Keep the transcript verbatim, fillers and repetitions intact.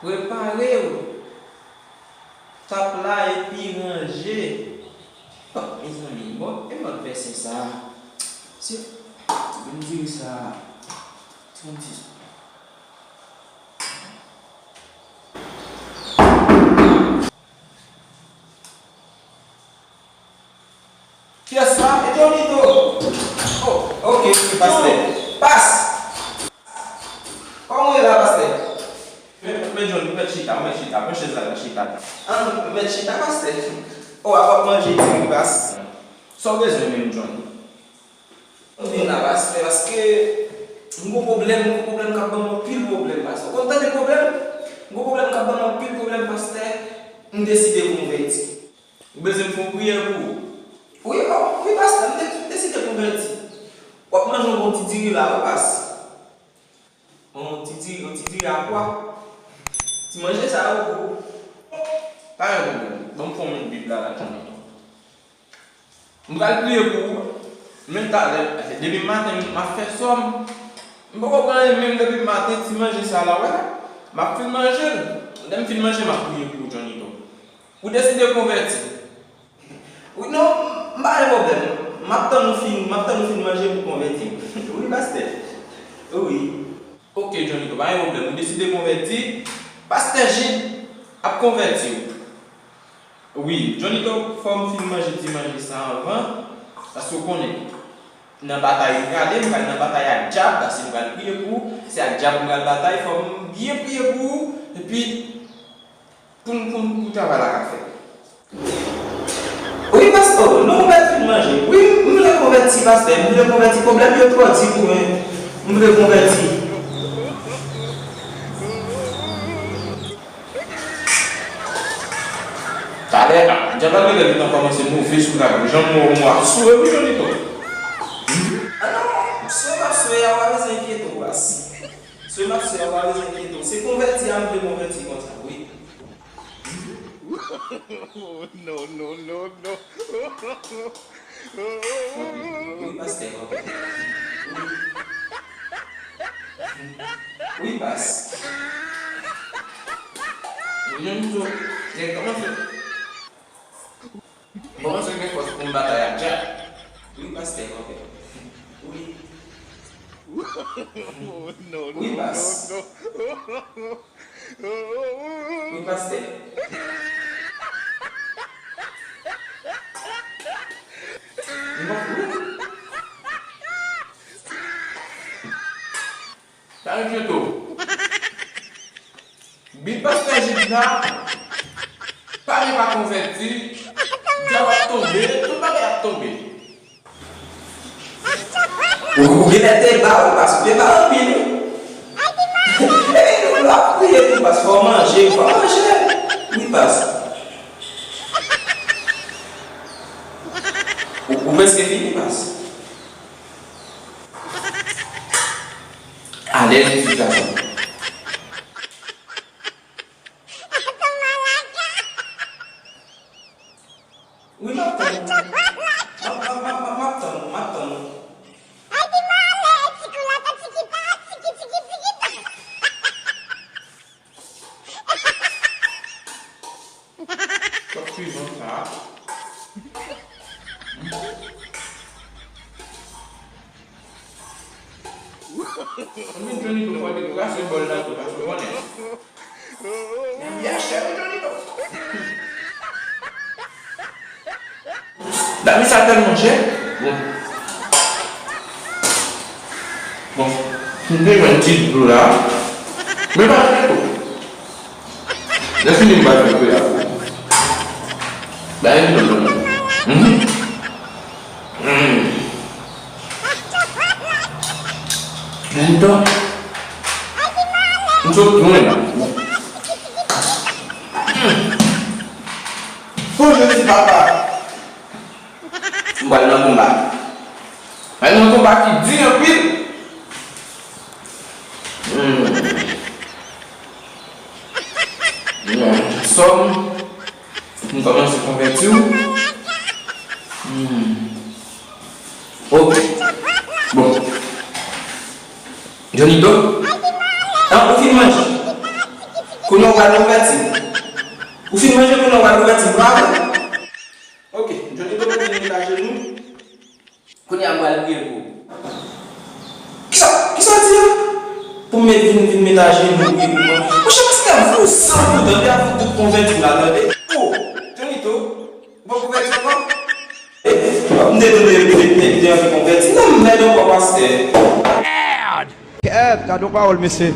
Prepare w. Tap la epi ranje. Oh, mezanmi, bon, e lòt vèsè sa a? Se, vin di sa a. Ti moun ti. Kiyès la? E Johnny tou. Oh, ok, ok, pastè. Pas! Kòman w ye la, pastè? Men, men Johnny, ou mèt chita, ou mèt chita. Pran chèz la, chita. Ah, ou mèt chita, pastè. Oh, a p ap manje diri, pas. Sa w bezwen menm, Johnny? Mwen vin la, pastè, paske m gon pwoblèm, m gon pwoblèm k ap ban m anpil pwoblèm, pastè. Ou konn tande pwoblèm? M gon pwoblèm k ap ban m anpil pwoblèm, pastè. M deside konvèti. Ou bezwen m fè yon priyè pou ou? Wi, wi, pastè, m de-, m deside konvèti. W ap manje yon bon ti diri la, wi, pas. Yon ti diri, yon ti diri a pwa. Ti manje sa yo gou. Pa gen pwoblèm. Ban m fè yon menm Bib la, la, tann. M pral priye pou ou. Men talè, depi maten, m ap fè sòm. M poko pran anyen menm depi maten, ti manje sa la, w wè la. M ap fin manje l. Lè m fin manje, m ap priye pou ou, Johnny Top. Ou deside konvèti. Wi, non, m pa gen pwoblèm. M ap tann ou fin, m ap tann ou fin manje pou konvèti m. Wi, pastè. Wi. Ok, Johnny Top, pa gen pwoblèm. Ou deside konvèti. Pastè Jid ap konvèti w. Wi, Johnny Top, fò m fin manje ti manje sa anvan, paske w konnen, nan batay, gade, m pral nan batay ak dyab, paske m pral priye pou ou, se ak dyab m pral batay, fò m byen priye pou ou, epi pou n, pou n, pou travay la ka fèt. Wi, pastè, non, m pral fin manje. Wi, m vle konvèti, pastè, m vle konvèti, pwoblèm yo twò di pou mwen, m vle konvèti. Talè a, dyab la genlè gentan kòmanse move sou lari. Jan m wè w, m wè w ap swe wi, Johnny Top. Ah non, swe m ap swe a, w pa bezwen enkyete w, pas. Swe m ap swe a, w pa bezwen enkyete w. Se konvèti a m vle konvèti konsa, wi. No, no, no, no. Wi, pastè, ok. Wi, pas. Wi, nou tou, nèg kòmanse. Kòmanse gen fòs pou m batay ak dyab. Wi, pastè, ok. Wi. Wi, pas. Wi, pastè. Wi, pastè. Sa enkyete w. Bi pastè Jid la, pa gen pa konvèti, dyab ap tonbe, tout bagay ap tonbe. Ou ou genlè te ba wi, pas, ou te ba anpil wi. Epi nou ap priye tou, pas, fò manje, fò manje. Wi, pas. Ou, ou prèske fini, pas. Alèz wi, ti gason. Wi, m ap tann ou. M ap, m ap, m ap, m ap, m ap tann ou, m ap tann ou. Top suivant sa. Ann vin jwenn li tou, fò deplase bòl la tou, paske w konnen. Nèg li a chè wi, Johnny Top. Dami sa tèlman chè. Bon. Bon. M te jwenn ti dlo la. Men pa chè tou. Lè fini m pral fè kri a pou ou. Bay m dlo non. Mhm. Mhm. Bay m dlo. M sot lwen la. Mhm. O Jezi papa. M pral nan konba. Pral nan konba ki di anpil. Hmm. Bon, sòm, m kòmanse konvèti w. Hmm. Ok. Bon. Johnny Top. An, ou fin manje. Kounye a w Al konvèti. Ou fin manje koulè w al konvèti, pa vre? Ok, Johnny Dope vin met ajenou. Kounye a m pral priye pou ou. Kisa, kisa w di a? Pou m met vin, vin met ajenou, priye pou mwen. Monchè, pastè a vouzan pou tande avèk tout konvèti la, tande. Oh, Johnny Dope, ou pa konvèti ankò? Eh, m te tande yo te, te, te anvi konvèti. Non, mèd ankò, pastè. Kèt, gade yon pawòl, mesye.